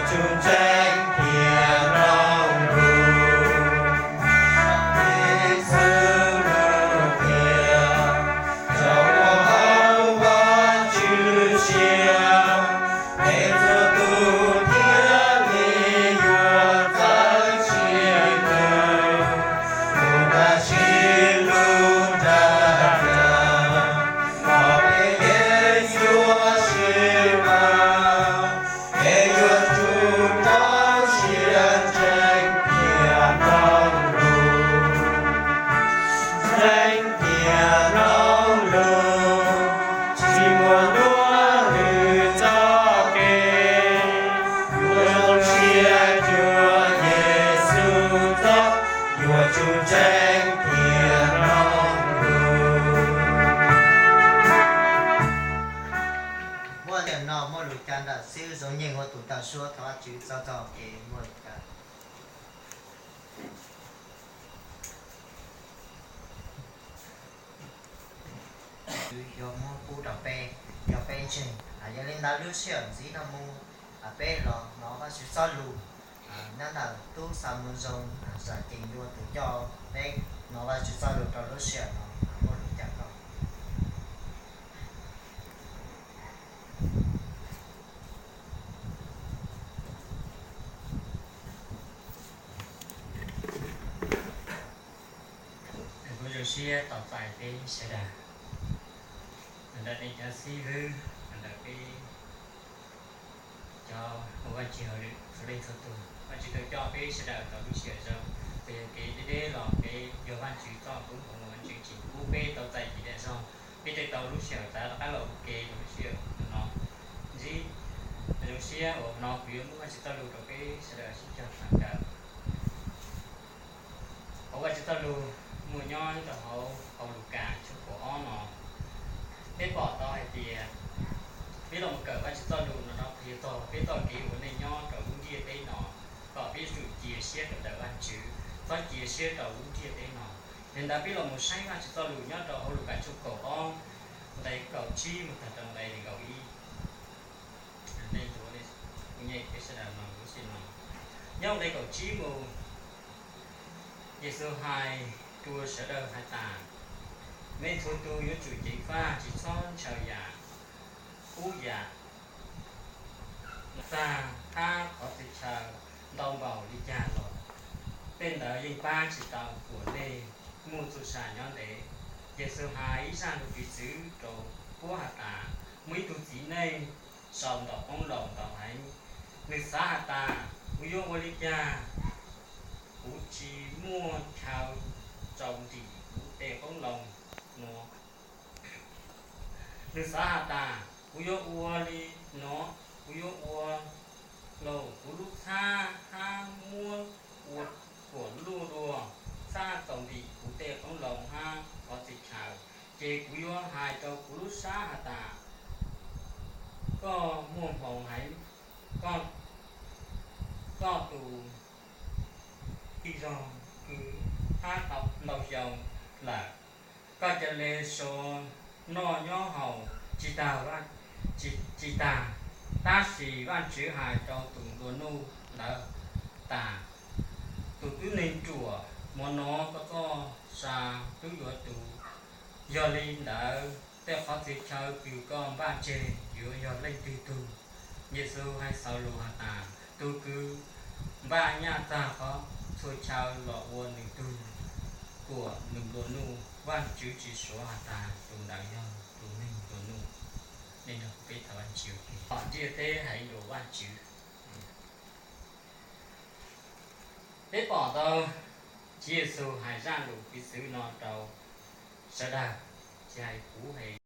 Tsuas ntseeg tias mloog lus, piv xwv lus tias, txawm ua hauv Vajtswv siab, peb txhua tus thiaj li yuav txawj tsis twg. Tus uas siv lub nra cas, los peb yeej yuav sib pab. Peb yuav tsum rau siab ntseeg tias mloog lus, ntseeg tias mloog lus, tsis muaj hnub nws txoj kev, yuav zoo siab cuag Yexus txoj, yuav tsum ntseeg tias mloog lus. Muaj tiam no muaj lus cas ntawm xib hwb Zoo Nyeej ua tus tawm suab thov Vajtswv txog txoj kev muaj lus cas. Yog muab pub rau peb, yog peb ntseeg. Yog li ntawd lub sij hawm ntxiv no mus, peb los hnov Vajtswv txoj lus nyob ntawm tub Xamuyees, zam cees dua tus coj peb hnov Vajtswv txoj lus rau lub sij hawm no muaj lus cas tau. Kuv zoo siab tos txais peb sawv daws, ntawm nej cov xib hwb, ntawm peb cov ua Vajtswv hauj lwm txhua leej txhua tus. Vajtswv tau coj peb sawv daws tau lub sij hawm zoo, txawm yog kev deb deb los peb yog Vajtswv txoj koob hmoov uas Vajtswv tseem pub peb tau txais kev cai zoo, peb thiaj tau lub sij hawm rov qab los ua ke rau lub sij hawm no. Ntsib zoo siab uas no kuv yuav muab Vajtswv txoj lus rau peb sawv daws sib cog tham kawm. Hauv Vajtswv txoj lus muaj nyob rau hauv, hauv Lukas tshooj kaum ob no, peb pom tau hais tias peb los mus kawm Vajtswv txoj lus no no qhia txog peb txoj kev ua neej nyob rau lub ntiaj teb no, kom peb yuav tsum cia siab rau ntawm Vajtswv, txhob cia siab rau lub ntiaj teb no. Yog li ntawd peb los mus saib Vajtswv txoj lus nyob rau hauv Lukas tshooj kaum ob, nqe kaum tsib mus txog rau nqe nees nkaum ib. Kuv nyem peb sawv daws mloog lub sij no. Nyob nqe kaum tsib mus, Yexus hais rau sawv daws hais tias, nej txhua tus yuav tsum ceev faj, tsis txhob ntshaw yam, kub yam, txag hab qhov txhia chaw ntau npaum li cas los, tej ntawd yeej pab tsis tau kuas nej muaj txhua tsav nyob ntev. Yexus hais ib zaj lus piv txwv rau puab has tas, muaj ib tug txiv neej sau ntau qoob loo ntau heev. Nws xav has tas, kuv yuav ua li cas kuv tsis muaj chaw rau ntim kuv tej qoob loo nuav? Nws xav has tas, kuv yuav ua li no, kuv yuav ua lauj kuv lub txhab hab muab ua kuam luaj dua txhab tau ntim kuv tej qoob loo hab qhov txhia chaw. Ces kuv yuav hais rau kuv lub sab has tas, koj muaj hmoov heev, koj tus tij laug kwv hab ntau xyoo lawm, koj ca le suav noj nyob haus tsis tag, tsis tag. Tab sis Vajtswv hais rau tus nplua nuj ntawd tas, tus tib neeg ruam, hmo no koj txoj sa twb yuav tu. Yog li ntawd, tej qhov txhia chaw kws koj npaj tseg yuav yog leej twg tug? Yexus hais xaus lus has tas, tus kws npaj nyaj txag qhov txhua chaw los ua nws tug kuam nws nplua nuj, Vajtswv tsis suav has tas tus ntawd yog tus neeg nplua nuj. Nej nrog peb thov Vajtswv. Ntiaj teb hais dua Vajtswv. Peb pom tau Tswv Yexus hais zaj lus piv txwv no rau sawv daws, tsis hais kuv hais